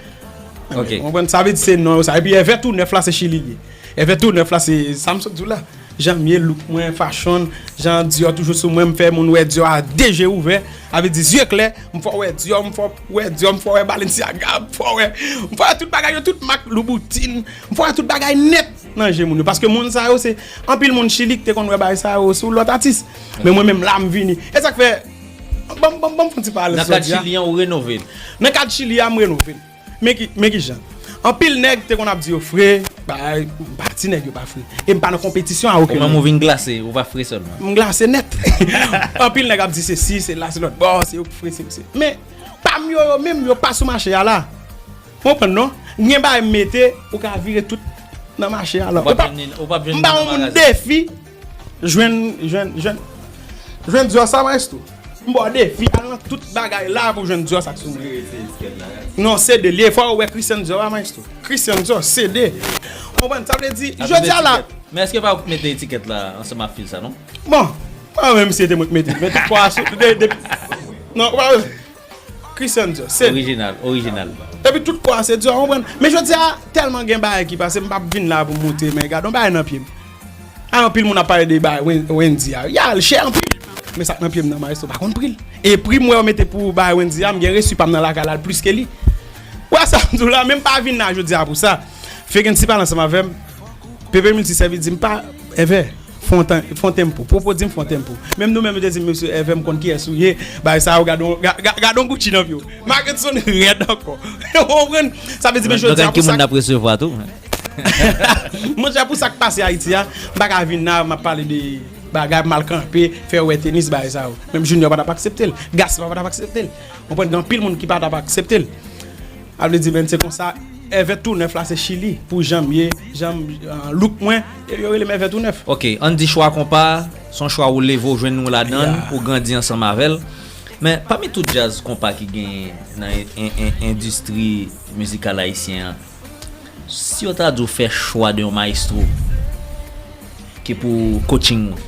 Ok. Ou konprann? Sa vle di se non yo sa. Epi Èvè tou nèf la, se Chili l ye. Èvè tou nèf la, se sa m sot di w la. Jan m ye, look mwen, fashion, jan Dior toujou sou mwen, m fè moun wè Dior a de je ouvè. A vle di zye klè, m fè w wè Dior, m fè w wè Dior, m fè w wè Balenciaga, m fè w wè, m fè w wè tout bagay yo, tout mak, Louboutin, m fè w wè tout bagay nèt nan je moun yo. Paske moun sa yo, se anpil moun Chili ki te konn wè bagay sa yo sou lòt atis. Men mwen menm la, m vini. E sa k fè, ban m, ban m, ban m fè yon ti pale Nan kad jodi a. Chili an, ou renove l. Nan kad Chili a, m renove l. Men ki, men ki jan. Anpil nèg te konn ap di yo fre, bagay, m pa di nèg yo pa fre. E m pa nan konpetisyon a okenn moun. Ou menm ou vin glase, ou pa fre sèlman. M glase nèt. Anpil nèg ap di se si, se la, se lòt bò, se yo ki fre, se, se. Men, pa m yo, yo menm, yo pa sou mache a la. Ou konprann, non? Gen bagay m mete, ou ka vire tout nan mache a la. Ou p ap jwenn li, ou p ap jwenn li nan magazin. M ba yon moun defi, jwenn, jwenn, jwenn, jwenn Dior sa, maestro. M ba w defi, al nan tout bagay la pou jwenn Dior sa k sou mwen. Non, se de li ye. Fò w wè Christian Dior a, maestro. Christian Dior, se de. Ou konprann? Sa vle di, jodi a la. Men èske pa ou k mete etikèt la ansanm ak fil sa, non? Bon, mwen menm si se te mwen k mete, men tout kwa sou, de, de, non, ou pa Christian Dior, se Orijinal, orijinal. Epi tout kwa se Dior, ou konprann? Men jodi a, tèlman gen bagay ki pase, m p ap vin la pou m montre, men gade yon bagay nan pye m. A, anpil moun ap pale de bagay Wen-, Wendy a. Ya, l chè anpil. Men sa k nan pye m nan, maestro pa konn pri l. E pri m wè yo mete pou bagay Wendy a, m gen resi pa m nan lakay la, l plis ke li. Ou wè sa m di w la, men m pa vin la jodi a pou sa. Fegensy pale ansanm avè m. Pepe Milti sèvi di m pa, Èvè, fè yon tan, fè yon tempo. Popo di m fè yon tempo. Menm nou menm, yo te di m, mesye Èvè, m konn kiyès ou ye. Bagay sa yo, gade yon, ga-, ga-, gade yon Gucci nan pye w. Marc Edson rèd ankò. Ou konprann? Sa vle di, men jodi a pou sa. Donk, gen moun n ap resevwa tou. Monchè, pou sa k pase Ayiti a, m pa ka vin la, m ap pale de bagay, m al kanpe, fè wè tenis, bagay sa yo. Menm Junior pa t ap aksepte l. Gaspa pa t ap aksepte l. Ou konprann, gen anpil moun ki pa t ap aksepte l. A vle di, men se konsa, Èvè tou nèf la, se Chili, pou jan m ye, jan m, euh, look mwen, e yo rele m Èvè tou nèf. Ok, ann di chwa konpa, se yon chwa ou leve, ou jwenn ou ladan l, Yeah. ou grandi ansanm avè l. Men, pami tout djaz konpa ki genyen nan en-, en-, en-, endistri mizikal ayisyen an, si yo ta di w fè chwa de yon mayestwo ki pou coaching ou,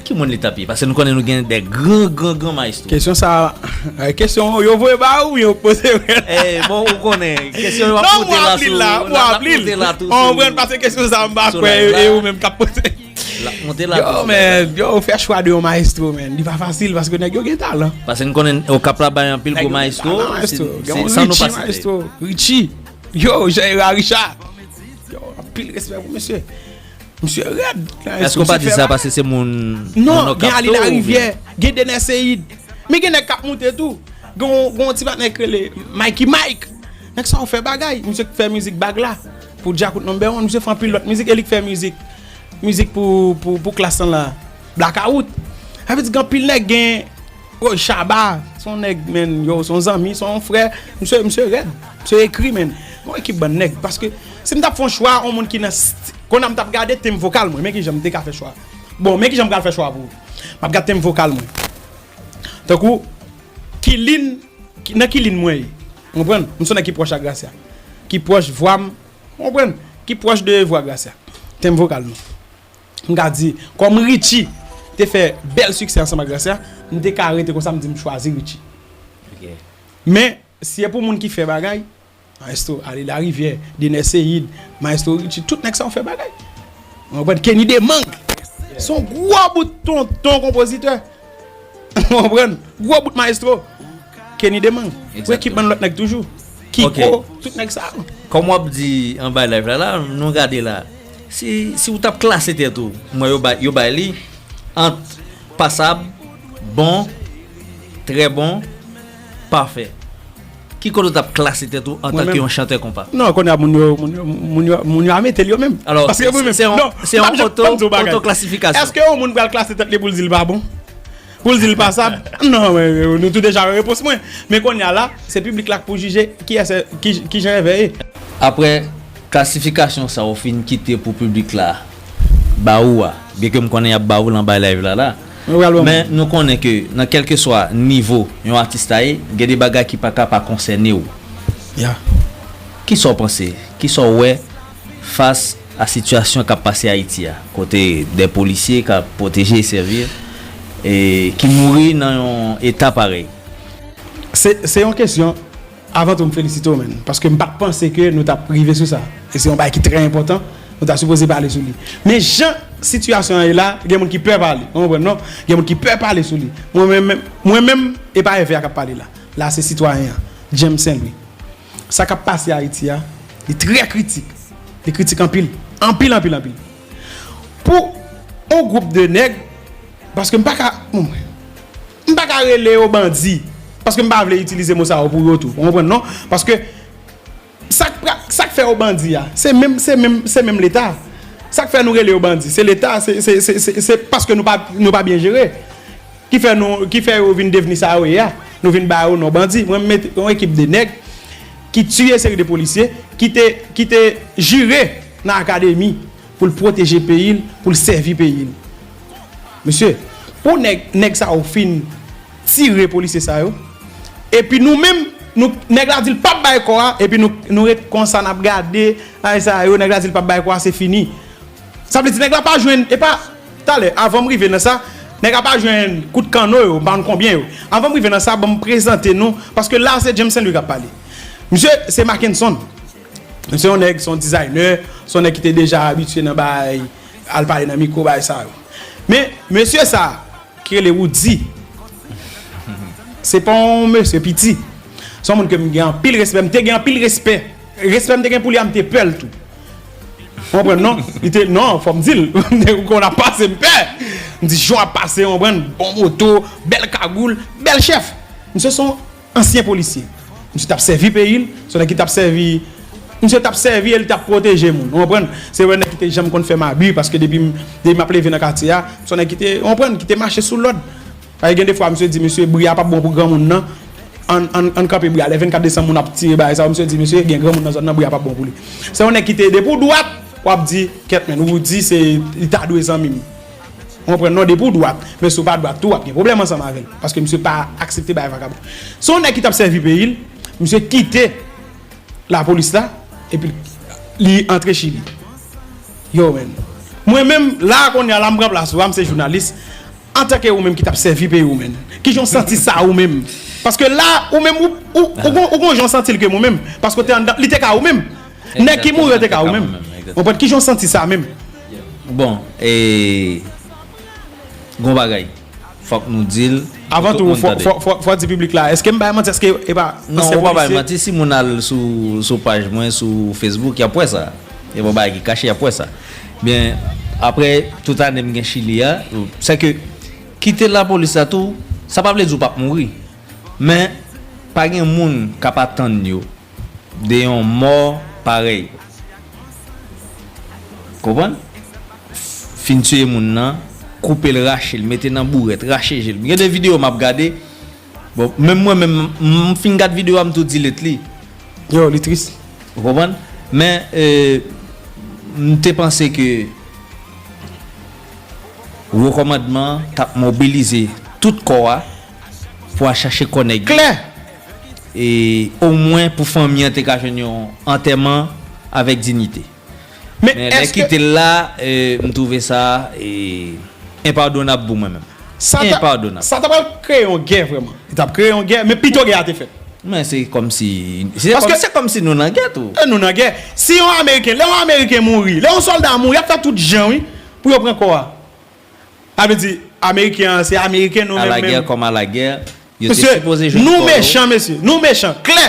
ki moun li t ap ye? Paske nou konnen nou gen de gran, gran, gran mayestwo. Kesyon sa, eh, kesyon yo voye ba ou, yo poze. Eh, bon, ou konnen, kesyon yo ap monte la sou, l ap monte la tou sou, sou live la. Ou konprann, paske kesyon sa m pa kwè e ou menm k ap poze. L ap monte la tou sou live la. Yo, men, yo, fè chwa de yon mayestwo, men, li pa fasil, paske nèg yo gen talan. Paske nou konnen Okap la bay anpil gwo mayestwo, se, se, san nou pa site. Gen yon Richie mayestwo, Richie. Yo, Jean Hérard Richard. Pil respè pou misye. Misye rèd. Èske w pa di sa paske se moun... Non, gen Ali Larivyè, gen Dener Seid. Men gen nèg k ap moute tou. Gen yon, gen yon ti patnè k rele Mikey Mike. Nèg sa yo fè bagay. Misye k fè mizik Bag la pou Djakout Number One. Misye fè anpil lòt mizik. E li k fè mizik, mizik pou, pou, pou Klass lan la. Blackout. Sa vle di gen anpil nèg gen Roy Shabba, se yon nèg, menn, yo, se yon zanmi, se yon frè. Misye, misye rèd. Misye ekri, menn. Yon ekip bann nèg. Paske si m t ap fè yon chwa, yon moun ki nan st-, kounye a m t ap gade tenb vokal mwen. Men kijan m te ka fè chwa. Bon, men kijan m pral fè chwa pou ou. M ap gade tenb vokal mwen. Tankou, ki lin, ki, nan ki lin mwen ye. Ou konprann? M se yon nèg ki pwòch a Gracia. Ki pwòch vwa m, ou konprann? Ki pwòch de vwa Gracia. Tenb vokal nou. M ka di, kòm Richie te fè bèl siksè ansanm ak Gracia, m te ka rete konsa, m di m chwazi Richie. Men, si e pou moun ki fè bagay, Maestro Ali Larivyè, Dener Seid, Maestro Richie, tout nèg sa yo fè bagay. Ou konprann? Kenny Demang, se yon gwo bout tonton konpozitè. Ou konprann? Gwo bout maestro. Kenny Demang. Pou ekip bann lòt nèg toujou. Kiko, tout nèg sa yo. Kòm w ap di anba live la, la, nou gade la. Si, si w t ap klase tèt ou, mwen yo bay, yo bay li ant pasab, bon, trè bon, pafè. Ki kote w t ap klase tèt ou antanke yon chantè konpa? Non, kounye a moun yo, moun yo, moun yo, moun yo a mete l yo menm. Alò, paske se, mwen menm, se yon, non, se yon oto, oto klasifikasyon. Èske yon moun pral klase tèt li pou l di l pa bon? Pou l di l pasab? Non, men, nou tou deja wè repons mwen. Men kounye a la, se piblik la k pou jije kiyès, ki, kijan evè ye. Apre klasifikasyon sa ou fin kite pou piblik la ba ou a, byenke m konnen y ap ba ou l anba live la la, men nou konnen ke nan kèlkeswa nivo yon atis ta ye, gen de bagay ki pa ka pa konsène w. Kisa w panse? Kisa w wè fas a sitiyasyon k ap pase Ayiti a, kote de polisye k ap pwoteje e sèvi, e ki mouri nan yon eta parèy? Se, se yon kesyon, avan tou, m felisite w, menn, paske m pa t panse ke nou t ap rive sou sa. E se yon bagay ki trè enpòtan, nou ta sipoze pale sou li. Men jan sitiyasyon an ye la, gen moun ki pè pale, ou konprann, non? Gen moun ki pè pale sou li. Mwen menm, mwen menm, e pa evè a k ap pale la. La, se sitwayen an, James Saint Louis. Sa k ap pase Ayiti a, li trè kritik. Li kritik anpil. Anpil, anpil, anpil. Pou yon gwoup de nèg, paske m pa ka, bon, m pa ka rele yo bandi, paske m pa vle itilize mo sa yo pou yo tou. Ou konprann, non? Paske sa k pra-, sa k fè yo bandi a, se menm, se menm, se menm Leta. Sa k fè nou rele yo bandi, se Leta, se, se, se, se, se paske nou pa, nou pa byen jere. Ki fè nou, ki fè yo vin devni sa yo ye a. Nou vin ba yo non bandi. Mwen, m mete yon ekip de nèg ki tiye seri de polisye, ki te, ki te jire nan akademi pou l pwoteje peyi l, pou l sèvi peyi l. Mesye, pou nèg, nèg sa yo fin tire polisye sa yo, epi nou menm, nou, nèg la di l p ap bay kò a, epi nou, nou ret konsa, n ap gade, ay sa yo, nèg la di l p ap bay kò a, se fini. Sa vle di nèg la pa jwenn, e pa, talè, avan m rive nan sa, nèg la pa jwenn kout kanno yo, m pa konn konbyen yo. Avan m rive nan sa, ban m prezante nou, paske la se James Saint Louis k ap pale. Misye se Mackenson. Misye se yon nèg, se yon dizayner, se yon nèg ki te deja abitye nan bay, al pale nan mikwo, bay sa yo. Men, mesye sa, ki rele Roody. Se pa yon mesye piti. Se yon moun ke m gen anpil respè. M te gen anpil respè. Respè m te gen pou li a, m te pè l tou. Ou konprann, non? Li te, non, fò m di l. Ou konn ap pase, m pè. M di, jan w ap pase, ou konprann, bon moto, bèl kagoul, bèl chèf. Misye se yon ansyen polisye. Misye t ap sèvi peyi l, se yon nèg ki t ap sèvi, misye t ap sèvi e li t ap pwoteje moun. Ou konprann? Se yon nèg ki te janm konn fè m abi, paske depi m, depi m ap leve nan katye a, se yon nèg ki te, ou konprann, ki te mache sou lòd. Paske gen de fwa, misye di, mesye, bri a p ap bon pou granmoun nan. Ann, ann, ann kanpe bri a. Lè vennkat desanm, moun ap tire bagay sa yo, misye di, mesye, gen granmoun nan zòn nan, bri a p ap bon pou li. Se yon nèg ki te, depi w dwat, w ap di, kèt, menn, ou di, se, li ta dwe zanmi m. Ou konprann, non, depi w dwat. Men si w pa dwat tou, w ap gen pwoblèm ansanm avè l. Paske misye pa aksepte bay vakabon. Se yon nèg ki t ap sèvi peyi l, misye kite lapolis la, epi li antre Chili. Yo, menn. Mwen menm, la, kounye a, la, m pran plas ou a, m se jounalis. Antanke ou menm ki t ap sèvi peyi ou menm, kijan w santi sa ou menm? Paske la, ou menm, ou, ou, ou, gon- ou gon jan w santi l ke mwen menm. Paske w te anndan, li te ka ou menm. Nèg ki mouri yo te ka ou menm. Ou konprann? Kijan w santi sa menm? Bon, e, gon bagay. Fòk nou di l. Avan tou, fò, fò, fò, fò di piblik la. Èske m bay manti? Èske e pa ansyen polisye? Non, ou pa bay manti. Si moun al sou, sou paj mwen, sou Facebook, y ap wè sa. Gen bon bagay ki kache, y ap wè sa. Byen, apre tout ane m gen Chili a, se ke kite lapolis la tou, sa pa vle di w p ap mouri. Men, pa gen moun k ap atann yo de yon mò parèy. Konprann? Fin tiye moun nan, koupe l, rache l, mete nan bourèt, rache je l. Gen de videyo m ap gade. Bon, menm mwen menm, m, m fin gad videyo a, m tou delete li. Yo, li tris. Ou konprann? Men, euh, m te panse ke wo kòmandman t ap mobilize tout kò a pou al chache kò nèg yo. Klè! E omwen pou fanmi an te ka jwenn yon antèman avèk diyite. Men Men lè èske kite l la, eh, m twouve sa, eh, enpadonab pou mwen menm. Sa ta, Enpadonab. Sa ta pral kreye yon gè vrèman. Li t ap kreye yon gè, men pito gè a te fèt. Men se kòmsi, se Paske kòm, se kòmsi nou nan gè tou. E nou nan gè. Si yon Ameriken, lè yon Ameriken mouri, lè yon sòlda mouri, y ap fè tout jan, wi, pou yo pran kò a. Sa vle di, Ameriken an, se Ameriken nou menm menm. À la guerre comme à la guerre, yo te Mesye, sipoze jwenn nou kò yo. Mechan, mesye. Nou mechan. Klè.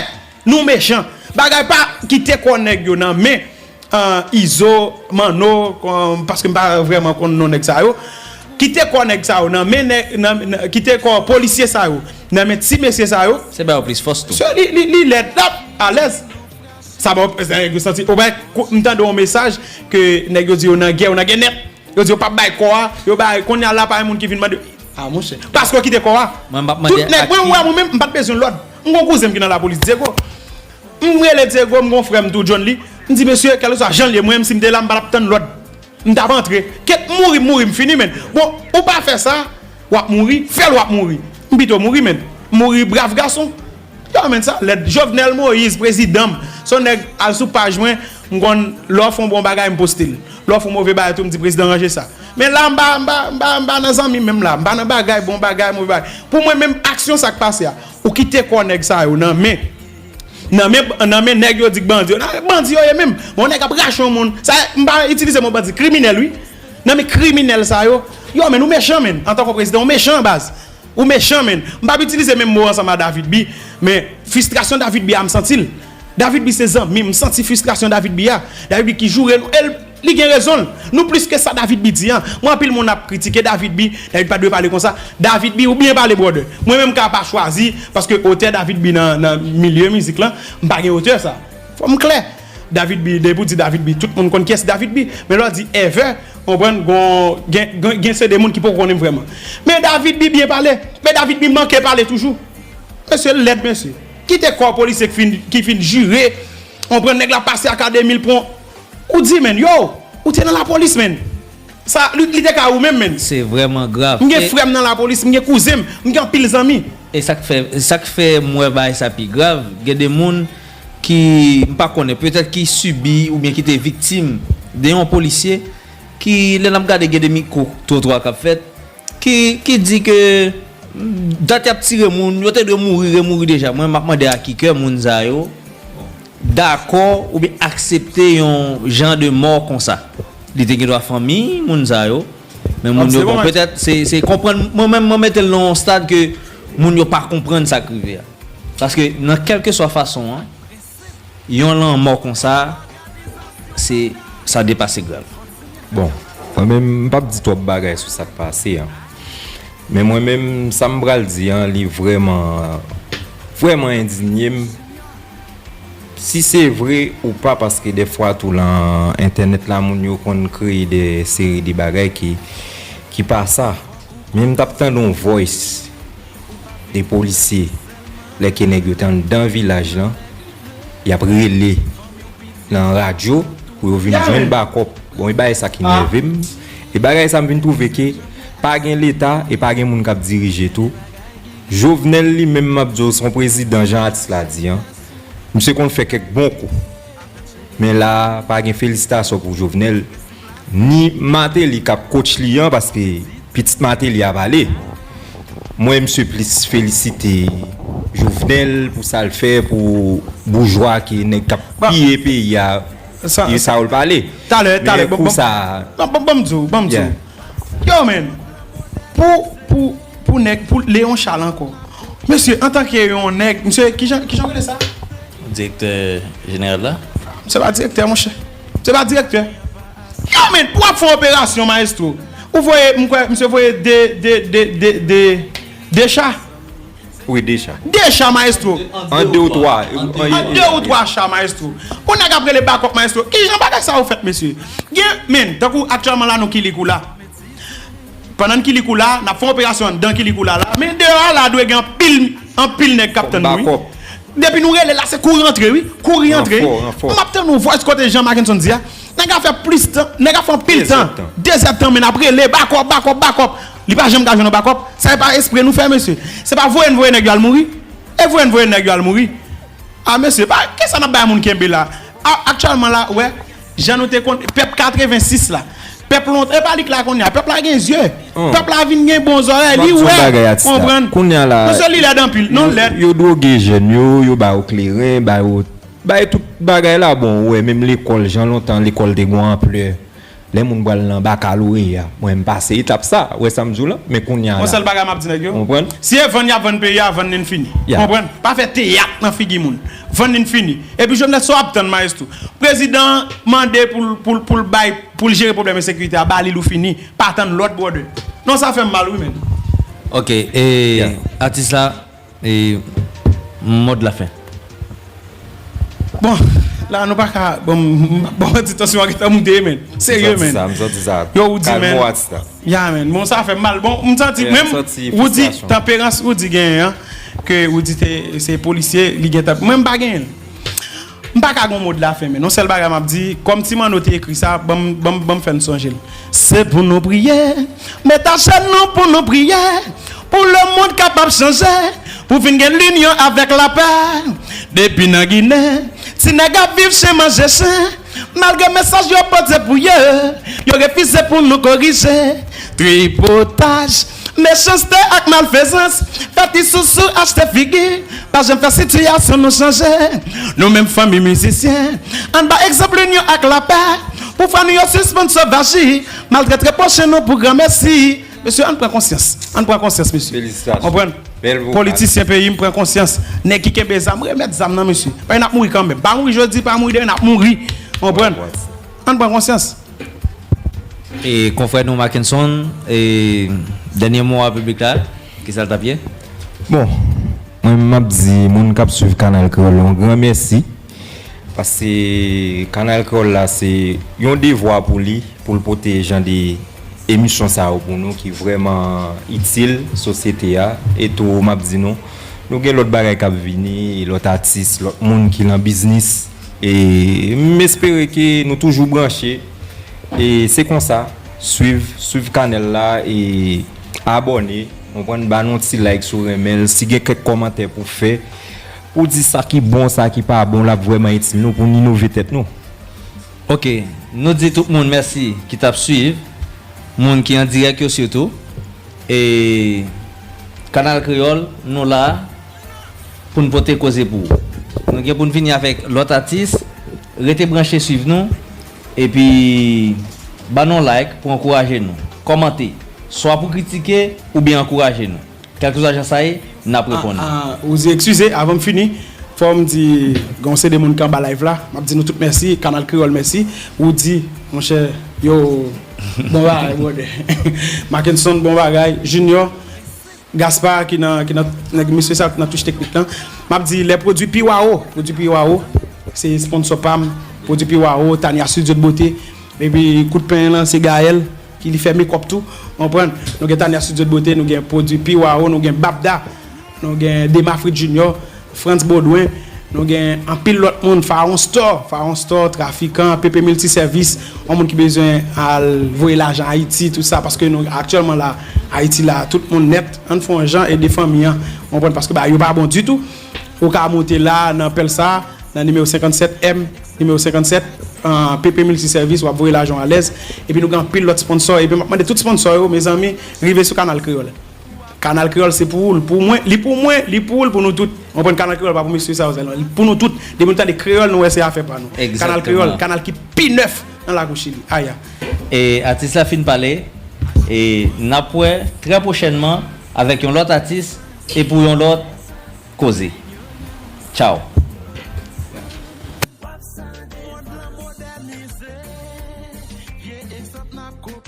Nou mechan. Bagay pa kite kò nèg yo nan men, ah, Izo, Manno, kon, paske m pa vrèman konn non nèg sa yo. Kite kò nèg sa yo nan men nèg, nan, nan, kite kò polisye sa yo nan men ti mesye sa yo. Se ba yo plis fòs tou. Se li, li, li lèd, l ap alèz. Sa ba yo, nèg yo santi, ou pa, m tande yon mesaj ke nèg yo di yo nan gè, yo nan gè nèt. Yo di yo p ap bay kò a, yo bay, kounye a la pa gen moun ki vin mande. Ah, monchè. Paske yo kite kò a. Mwen, m ap mande Tout nèk, ak mwen, ki mwen, mwen menm, m pa t bezwen lòd. M gon kouzen m ki nan lapolis, Diego. M rele Diego, m gon frè m tou, John Lee. M di, mesye, kèlkeswa jan l ye, mwen menm, si m te la, m pa t ap tann lòd. M t ap antre. Kèt mouri, m mouri, m fini, men. Bon, ou pa fè sa, w ap mouri, fè l w ap mouri. M pito mouri, men. M mouri brav gason. Yo, men sa lèd. Jovenel Moïse, prezidan m. Se yon nèg al sou paj mwen, m konn lè w fè yon bon bagay, m poste l. Lè w fè yon move bagay tou, m di prezidan ranje sa. Men la, m pa, m pa, m pa, m pa nan zanmi menm la. M pa nan bagay, bon bagay, move bagay. Pou mwen menm, aksyon sa k pase a. Ou kite kò nèg sa yo nan men. Nan men, nan men nèg yo di k bandi yo. Nan men bandi yo ye menm. Bon, nèg ap rache yon moun. Sa, m pa itilize mo bandi, kriminèl, wi. Nan men kriminèl sa yo. Yo, men nou mechan, men. Antanke prezidan, ou mechan, baz. Ou mechan, men. M p ap itilize menm mo ansanm a David B, men fristrasyon David B a, m santi l. David B se zanmi m, m santi fristrasyon David B a. David B ki joure nou, e l, li gen rezon l. Nou plis ke sa David B di an. Mwen, anpil moun ap kritike David B, David pa dwe pale konsa. David B, ou byen pale, brother. Mwen menm, m ka pa chwazi, paske otè David B nan, nan milye mizik lan, m pa gen otè sa. Fò m klè. David B, depi w di David B, tout moun konn kiyès David B. Men lè w di ever, w konprann, gon, gen, gen, gen se de moun ki poko konnen m vrèman. Men David B byen pale. Men David B manke pale toujou. Mesye lèd, mesye. Kite kò polisye ki fin, ki fin jire, w konprann, nèg la pase ak de mil pon. Ou di, men, yo, ou te nan lapolis, men. Sa, li, li te ka ou menm, men. Se vrèman grav. M gen E frè m nan lapolis, m gen kouzen m, m gen anpil zanmi. E sa k fè, sa k fè m wè bagay sa pi grav, gen de moun ki, m pa konnen, petèt ki sibi oubyen ki te viktim de yon polisye, ki, lè n ap gade, gen de mikwo twotwa k ap fèt, ki, ki di ke, mm, dat y ap tire moun, yo te dwe mouri, remouri deja. Mwen, m ap mande a ki kè moun sa yo dakò oubyen aksepte yon jan de mò konsa. Li te gen dwa fanmi moun sa yo, men moun yo, bon, petèt, se, se konprann, mwen menm, mwen mete l nan yon stad ke moun yo pa konprann sa k rive a. Paske nan kèlkeswa fason an, yon lanmò konsa, se, sa depase grav. Bon, mwen menm, m p ap di twòp bagay sou sa k pase an. Men mwen menm, sa m pral di an, li vrèman, vrèman endinye m. Si se vre ou pa, paske dèfwa tou lan entènèt la, moun yo konn kreye de seri de bagay ki, ki pa sa. Men m t ap tande yon voice de polisye, lè ke nèg yo te anndan vilaj lan, y ap rele nan radyo pou yo vin jwenn bakòp. Bon, e bagay sa ki nève m. E bagay sa m vin twouve ke pa gen Leta e pa gen moun k ap dirije tou. Jovenel li menm, m ap di w, se yon prezidan, jan atis la di an. Misye konn fè kèk bon kou. Men la, pa gen felisitasyon pou Jovenel, ni Martelly k ap coach li an, paske pitit Martelly a pale. Mwen, misye plis felisite Jovenel pou sa l fè pou boujwa ki nèg k ap piye peyi a, e sa yo l pale. Talè, talè, bon, bon, sa, bon, bon, ban m di w, ban m di w. Yo, men, pou, pou, pou nèg, pou Léon Charles ankò. Mesye, antanke yon nèg, mesye, kijan, kijan w rele sa? Direktè jeneral la? Misye pa direktè, monchè. Se pa direktè. Yo, men, w ap fè yon operasyon, maestro. Ou voye, m kwè, misye voye de, de, de, de, de, de cha. Wi, de cha. De cha, maestro. An de ou twa. An de ou twa cha, maestro. Yon nèg ap rele bakòp, maestro. Ki jan bagay sa yo fèt, mesye? Gen, men, tankou aktyèlman la, nou Kilikoula. Pandan n Kilikoula, n ap fè yon operasyon anndan Kilikoula la. Men deyò a la, dwe gen anpil, anpil nèg k ap tann nou, wi. Depi nou rele la, se kouri antre, wi. Kouri antre. M ap tann yon voice kote Jean Mackenson di a. Nèg la fè plis tan, nèg la fè anpil tan. Dezèdtan, men n ap rele, bakòp, bakòp, bakòp. Li pa janm ka jwenn yon bakòp. Sa e pa espre nou fè, mesye. Se pa voye n voye nèg yo al mouri. E voye n voye nèg yo al mouri. A, mesye, pa, kisa n ap bay moun kenbe la? A, aktyèlman la, ou wè, jan nou te konn, pèp katrevensis la. Pèp lontan, e pa li k la kounye a. Pèp la gen zye. Pèp la vin gen bon zòrèy, li wè. Konprann? Kounye a la, mesye, li lèd anpil. Non, lèd. Yo dwoge jèn yo, yo ba yo kleren, ba yo, ba yo tout bagay la. Bon, ou wè, menm lekòl, jan lontan, lekòl te gon anplè. Lè moun pral nan bakaloreya, mwen m pase etap sa, wè sa m di w lan, men kounye a la. Yon sèl bagay m ap di nèg yo. Konprann? Si e vann y ap vann peyi a, vann li n fini. Konprann? Pa fè teyat nan figi moun. Vann li n fini. Epi Jovenel, sa w ap tann, maestro? Prezidan an mande pou l, pou l, pou l bay, pou l jere pwoblèm ensekirite a, ba li l ou fini. Pa tann lòt, brother. Non, sa fè m mal, wi, men. Ok, e atis la, e mot de la fin. Bon, la nou pa ka, bon, bon, ti tansyon an gentan moute, men. Serye, men. Yo, ou di, men. Ya, men. Bon, sa fè m mal. Bon, m santi, menm, ou di, tanperans, ou di genyen an, ke ou di te, se polisye, li gentan, mwen, m pa genyen l. M pa ka gon mo de la fen, men yon sèl bagay m ap di, kòm Ti Manno te ekri sa, ban m, ban m, ban m fè n sonje l. Se pou nou priye, met ajenou pou nou priye, pou lemonn kapab chanje, pou vin gen linyon avèk lapè. Depi nan Ginen, ti nèg ap viv chen manje chen, malgre mesaj yo pote pou yo, yo refize pou nou korije. Tripotaj, mechanste ak malfezans, fè ti sousou achte figi, pa janm fè sitiyasyon nou chanje. Nou menm fanmi mizisyen, ann ba egzanp linyon ak lapè, pou frè nou yo sispann sovaji, maltrete pwochen nou pou granmesi. Mesye, ann pran konsyans. Ann pran konsyans, mesye. Konprann? Politisyen peyi m, pran konsyans. Nèg ki kenbe zam, remèt zam nan, mesye. Paske n ap mouri kanmenm. Pa mouri jodi, pa mouri demen, n ap mouri. Konprann? Ann pran konsyans. E konfrè nou Mackenson, e dènye mo a piblik la, kisa l t ap ye? Bon, mwen m ap di moun k ap swiv Kanal Kreyòl yon gran mèsi. Paske Kanal Kreyòl la se yon devwa pou li, pou l pote jan de emisyon sa yo pou nou ki vrèman itil sosyete a. E tou m ap di nou, nou gen lòt bagay k ap vini, lòt atis, lòt moun ki nan biznis. E m espere ke nou toujou branche. E se konsa, swiv, swiv kanal la e abòne. Konprann, ba nou ti like si w renmen l. Si gen kèk kòmantè pou fè, pou di sa ki bon, sa ki pa bon, l ap vrèman itil nou pou n inove tèt nou. Ok, nou di tout moun mèsi ki t ap swiv, moun ki an dirèk yo sitou. E Kanal Kreyòl, nou la pou n pote koze pou ou. Nou gen pou n vini avèk lòt atis. Rete branche swiv nou. Epi, ba nou like pou ankouraje nou. Kòmante, swa pou kritike oubyen ankouraje nou. Kèlkeswa jan sa ye, n ap reponn ou. Ah, ah, ou di, eskize, avan m fini, fò m di, gen yon seri de moun ki anba live la, m ap di nou tout mèsi, Kanal Kreyòl mèsi, Woody, monchè, yo, bon bagay, brother. Mackenson, bon bagay, Junior, Gaspard, ki nan, ki nan, nèg mesye sa, ki nan touch teknik lan. M ap di, les produits Piwaro, produits Piwaro, se sponsor pa m, produits Piwaro, Tania Studio de Beauté, epi kout pen lan, se Gaël, ki li fè makeup tou, konprann? Nou gen Tania Studio de Beauté, nou gen produits Piwaro, nou gen Babda, nou gen Demafrit Junior, Frantz Baudouin, nou gen anpil lòt moun, Pharaon Store, Pharaon Store, Trafikan, P P Multiservice, yon moun ki bezwen al voye lajan Ayiti, tout sa, paske nou, aktyèlman la, Ayiti la, tout moun nèt, ann fè yon jan ede fanmi an, konprann? Paske bagay yo pa bon ditou. Ou ka monte la, nan pèl sa, nan nimewo senkannsèt M, nimewo senkannsèt, an, P P Multiservice, w ap voye lajan w alèz. Epi nou gen anpil lòt sponsor. Epi m ap mande tout sponsor yo, mezanmi, rive sou Kanal Kreyòl. Kanal Kreyòl se pou ou, l pou mwen, li pou mwen, li pou ou, l pou nou tout. Ou konprann, Kanal Kreyòl pa pou mesye sa yo sèlman, li pou nou tout. Depi nou tande kreyòl, nou wè se afè pa nou. Kanal Kreyòl, kanal ki pi nèf nan lakou Chili. Aya. E atis la fin pale. E n ap wè trè pwochènman avèk yon lòt atis e pou yon lòt koze. Tchaw.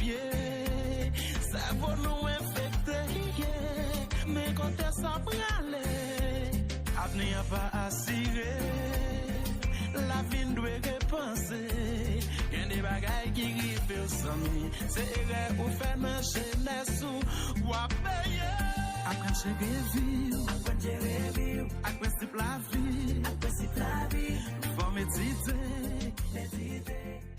Sèvo nou enfekte, men kote sa prale? Avni an pa asire, lavi n dwe repanse. Gen de bagay ki rive w, zanmi, se erè ou fè nan jenès ou, w ap peye. Ak chak revi w, aprann jere vi w, ak prensip lavi, ak prensip lavi, fò medite, medite.